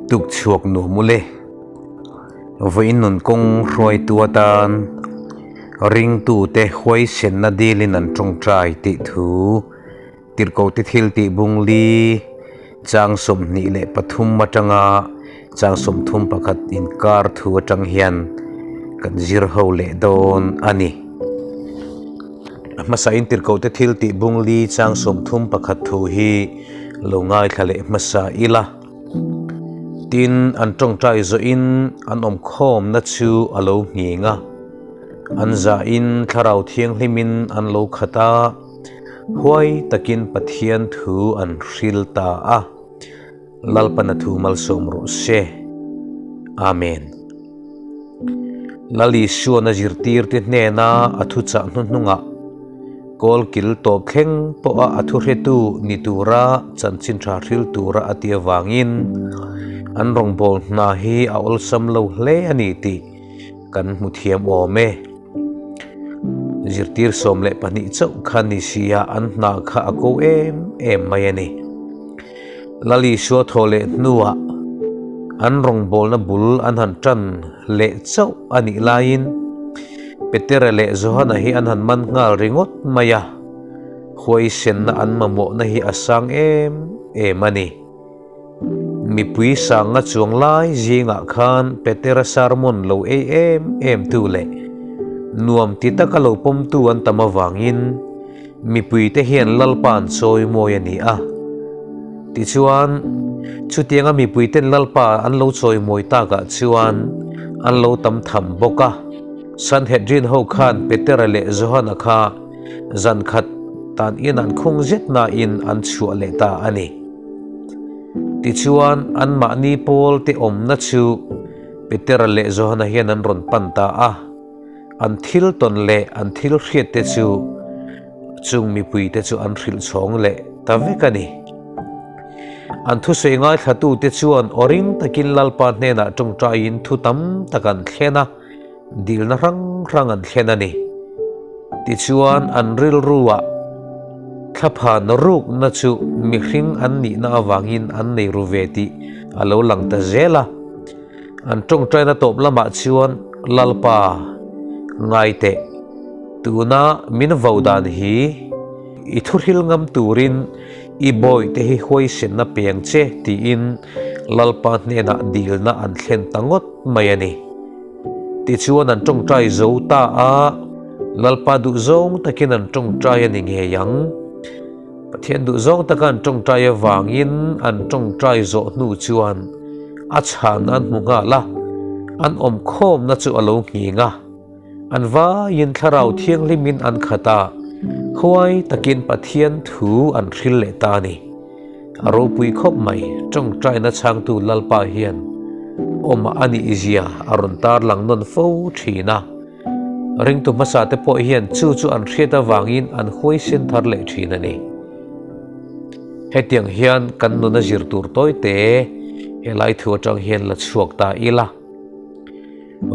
Tuk chhuak nu mule. Vawiin nun kawng hruaitu atan ringtute huaisenna dilin an tawngtai tih thu Tirhkohte thil tih bung li chang 23 atanga chang 31 inkar thu atang hian kan zir ho leh dawn a ni. A hmasain Tirhkohte thil tih bung li chang 31 thu hi lo ngaithla leh hmasa ila. Tin, an tawngtai zawhin an awmkhawmna chu a lo nghing a, an zahin Thlarau Thianghlimin an lo khat a, huai takin Pathian thu an hril ta a. Lalpana thu malsawm rawh se. Amen. Lal Isuan a zirtirte hnena a thuchah hnuhnungah Kawlkil tawp thleng pawha a thuhretu ni tura chanchin tha hril tura a ti avangin an rawngbâwl hna hi a awlsam lo hle a ni tih kan hmu thiam awm e. Zirtir 12 chauh kha ni sia an hna kha a ko em em mai a ni. Lal Isua thaw leh hnuah an rawngbawlna bul an han tan leh chauh a nih laiin Petera leh Johana hi an han man nghal ringawt mai a, huaisenna an mamawhna hi a sang em em a ni. Mipui sanga chuang lai zingah khan Petera sermon lo ei em em tu leh nuam ti taka lo pawmtu an tam avangin Mipuite hian Lalpa an chawimawi a ni a. Tichuan, chutianga mipuiten Lalpa an lo chawimawi takah chuan an lo tam tham bawk a. Sanhedrin ho khan Petera leh Johana kha zan khat tan in an khung zet nain an chhuah leh ta a ni. Tichuan, anmahni pawlte awmna chu Petera leh Johana hian an rawn pan ta a. An thil tawn leh an thil hriat te chu chung mipui te chu an hrilh chhawng leh ta vek a ni. An thusawi ngaithla te chuan aw ring takin Lalpa hnenah tawngtaiin thu tam tak an thlen a, dilna hrang hrang an thlen a ni. Tichuan an rilruah thlaphan rukna chu mihring an nihna avangin an nei ru ve tih a lo lang ta zel a. An tawngtaina tawp lamah chuan Lalpa, ngai teh, tuna min vo dan hi i thuhril ngam turin i bawihte hi huaisenna peng che tiin Lalpa hnenah dilna an thlen ta ngawt mai a ni. Tichuan an tawngtai zo ta a, Lalpa duhzawng takin an tawngtai a ni ngei ang. Pathian duhzawng taka an tawngtai avangin an tawngtai zawh hnu chuan a chhan an hmu nghal a, an awmkhawmna chu a lo nghing a. An vaiin Thlarau Thianghlimin an khat a, huai takin Pathian thu an hril leh ta a ni. A ropui khawp mai, tawngtaina chhangtu Lalpa hian awm a nih zia a rawn tarlang nawn fo thin a. Ringtu hmasa te pawh hian chu chu an hriat avangin an huaisen thar leh thin a ni. Hetiang hian kan nuna zir tur tawi te helai thu atang hian la chhuak ta ila.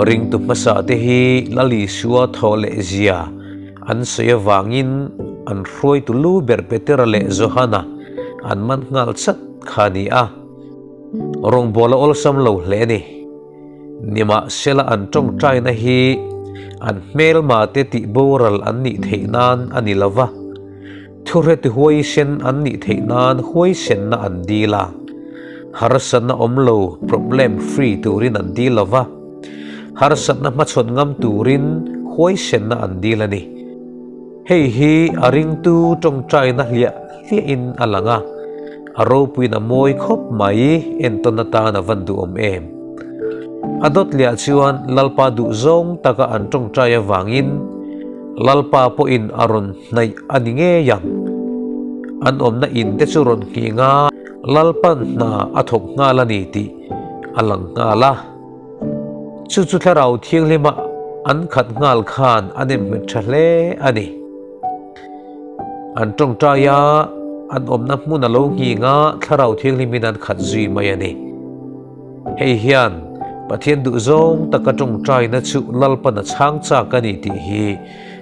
Ringtu hmasa te hi Lal Isua thaw leh zia an sawi avangin an hruaitu lu ber Petera leh Johana an man nghal chat kha a ni a. Rawngbâwl a awlsam lo hle a ni. Nimahsela an tawngtaina hi an hmelmate tih boral an nih theih nan a ni lo va, thuhreti huaisen an nih theih nan huaisenna an dil a, harsatna awm lo, problem free, turin an dil lo va, harsatna hmachhawn ngam turin huaisenna an dil a ni. Hei hi a ringtu tawngtaina hliah hliahin a lang a, a ropuiin a mawi khawp mai, entawn atan a van duhawm em. A dawt liah chuan Lalpa duhzawng taka an tawngtai avangin Lalpa pawhin a rawn hnaih a ni ngei ang. An awmna in te chu rawn nghing a, Lalpa'n hna a thawk nghal a ni tih a lang nghal a. Chu chu Thlarau Thianghlima an khat nghal khan a nem hmet tha hle a ni. An tawngtai a, an awmna hmun a lo nghing a, Thlarau Thianghlimin an khat zui mai a ni. Hei hian Pathian duhzawng taka tawngtaina chu Lalpan a chhang chak a ni tih hi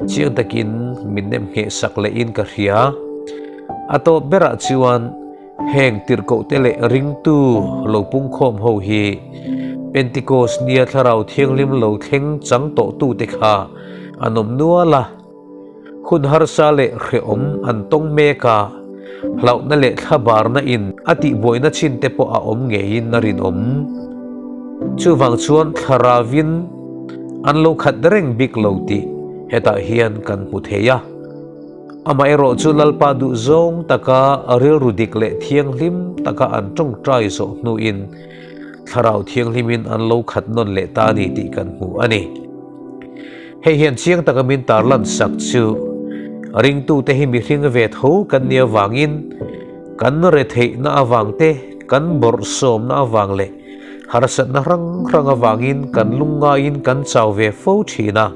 chiang takin min nem ngheh sak lehin ka hria. A tawp berah chuan. Heng tirhkohte leh ringtu lo pungkhawm ho hi Pentikos nia Thlarau Thianghlim lo thleng chang tawhtute kha an awm nual a. Hun harsa leh hrehawm an tawng mek a, hlauhna leh thlabarna in a tihbuaina chin te pawh a awm ngeiin a rinawm. Chuvang chuan Thlaravin an lo khat reng bik lo tih hetah hian kan hmu thei a. Amaherawh chu Lalpa duhzawng taka rilru dik leh thianghlim taka an tawngtai zawh hnuin Thlarau Thianghlimin an lo khat nawn leh ta a ni tih kan hmu a ni. Hei hian chiang taka min tarlan sak chu ringtute hi mihring ve tho kan nih avangin kan retheihna avang te, kan bawrhsawmna avang leh harsatna hrang hrang avangin kan lungngaiin kan chau ve fo thin a.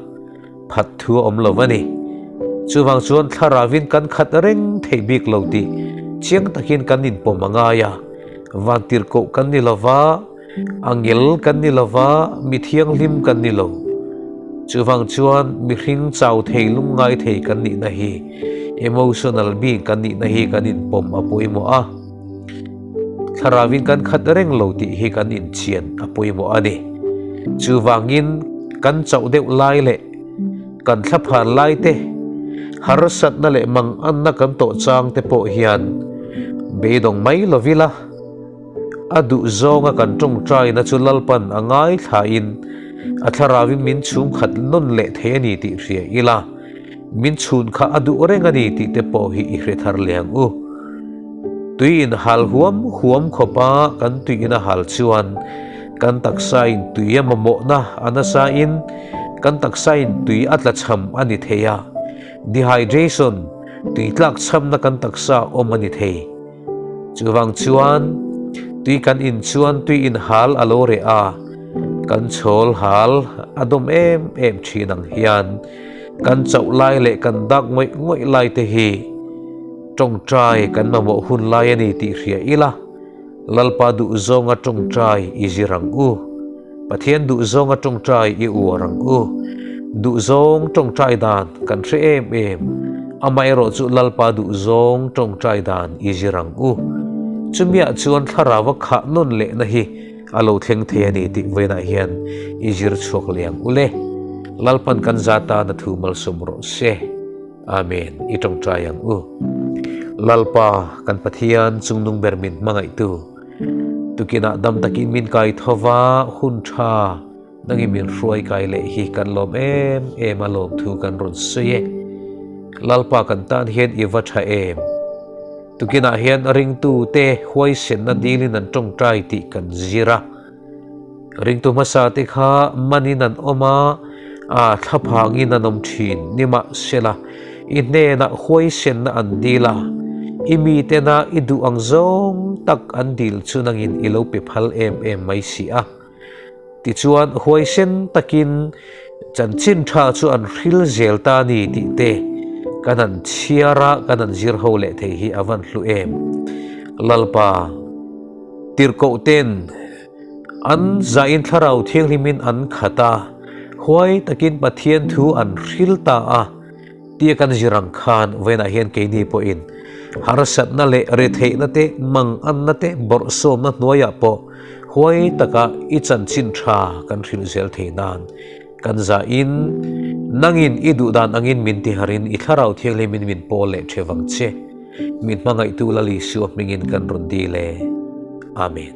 Phat thu a awm lo a ni. Chuvang chuan thlaravin kan khat reng theih bik lo tih chiang takin kan inpawm a ngai a. Vantirhkoh kan ni lo va, angel kan ni lo va, mi thianghlim kan ni lo. Chuvang chuan mihring chau thei lungngai thei kan nihna hi, emotional being kan nihna hi kan inpawm a pawimawh a. Thlaravin kan khat reng lo tih hi kan inchian a pawimawh a ni. Chuvangin kan chauh deuh lai leh kan thlaphan lai te, harsatna leh manganna kan tawh chang te pawh hian beidawng mai lo ila, a duh zawnga kan tawngtaina chu Lalpan a ngaithlain a thlaravin min chhungkhat nawn leh thei a ni tih hria ila. Min chhun kha a duh reng a ni tih te pawh hi i hre thar leh ang u. Tui in hal huam huam khawp a, kan tui in a hal chuan kan taksa in tui a mamawhna a nasa in kan taksa in tui a tla chham a ni thei a, dehydration, tui tlak chhamna kan taksa awm a ni thei. Chuvang chuan tui kan in chuan tui in hal a lo reh a, kan chhawl hal a dawm em em thin ang hian Kan chauh lai leh kan dak ngawih ngawih lai te hi tawngtai kan mamawh hun lai a ni tih hria ila, Lalpa duhzawnga tawngtai i zir ang u. Pathian duhzawnga tawngtai i uar ang u. Duhzawng tawngtai dan kan hre em em, amaherawh chu Lalpa duhzawng tawngtai dan i zir ang u. Chumiah chuan thlarau a khah nawn lehna hi A lo thleng thei a ni tih vawiinah hian i zir chhuak leh ang u le. Lalpan kan za tan a thu malsawm rawh se. Amen. I tawngtai ang u. Lalpa kan Pathian chungnung ber min hmangaihtu, tukinah dam takin min kai tho va, hun tha nangin min hruai kai leh hi kan lawm em em a lawmthu kan rawn sawi e. Lalpa kan tan hian i va tha em. Tukinah hian ringtute huaisenna dilin an tawngtai tih kan zir a. Ringtu hmasate kha manin an awm a, a thlaphangin an awm thin. Nimahsela, i hnenah huaisenna an dil a, i mitena i duh ang zawng tak an dil chu nangin i lo pe phal em em mai si a. Tichuan, huaisen takin chanchin tha chu an hril zel ta a ni tih te kan han chhiar a, kan han zir ho leh thei hi a van hlu em. Lalpa, tirhkoh ten an zahin Thlarau Thianghlimin an khat a, huai takin Pathian thu an hril ta a. Tia kan zir ang khan vawiinah hian keini pawhin harsatna leh retheihna te, manganna te, bawrhsawmna hnuaiah pawh huai taka i chanchin tha kan hrilh zel thei nan kan zahin nangin i duhdan angin min tiharin i Thlarau Thianghlimin min pawl leh theuh ang che. Min hmangaihtu Lal Isua hmingin kan rawn dil e. Amen.